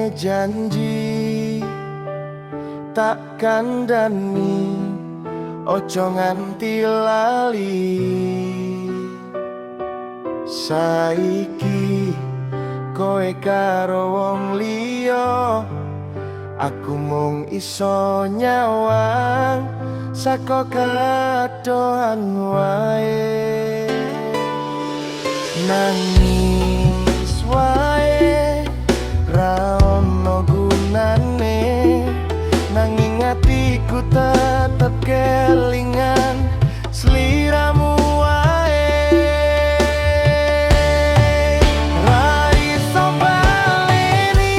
Anane janji tak kandani, ojo nganti lali. Saiki kowe karo wong liya, aku mung iso nyawang saka kadohan wae. Nangis wae ra ono gunane, nanging atiku tetep kelingan sliramu wae. Ra iso baleni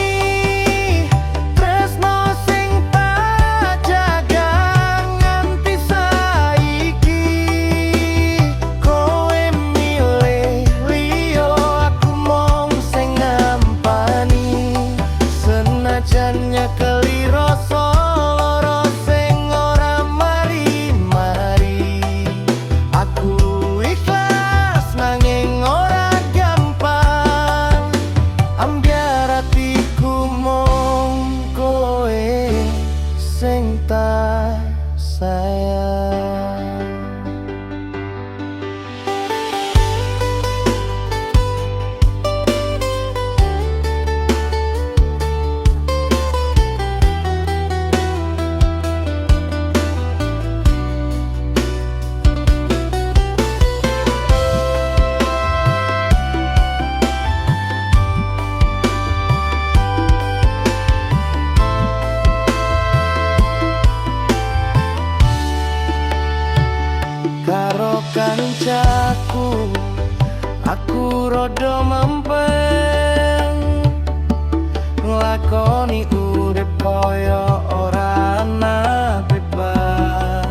tresno sing tak jaga nganti saiki. Kowe milih liya, aku mung sing nampani. Senajan nyekeli rasa lara sing ora mari-mari, aku ikhlas nanging ora gampang. Ambyar atiku mung kowe sing tak sayang. Karo kancaku aku rada mempeng, nglakoni urip kaya ora ana beban,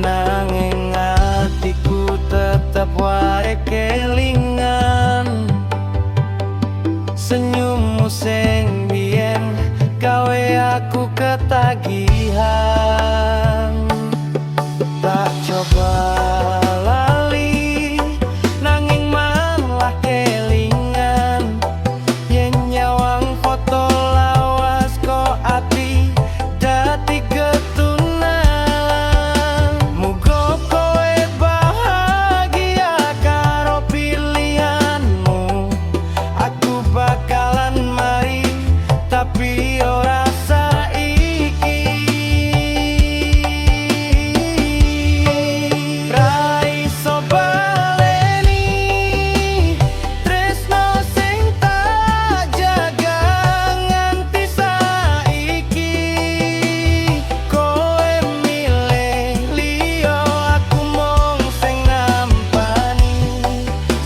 nanging atiku tetep wae kelingan senyummu sing biyen gawe aku ketagihan. Tak coba lali nanging malah kelingan, yen nyawang foto lawas kok ati dadi ketunan. Muga kowe bahagia karo pilihanmu. Aku bakalan mari, tapi ora saiki. Ra iso baleni tresno sing tak jaga nganti saiki. Kowe milih liya, aku mung sing nampani.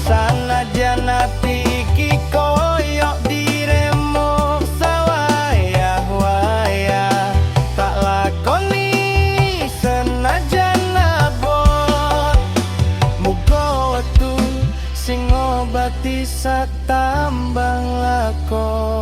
Sanajan ati iki koyok diremuk sawayah-wayah, tak lakoni senajan abot. Muga wektu sing ngobati sak tambang lakon.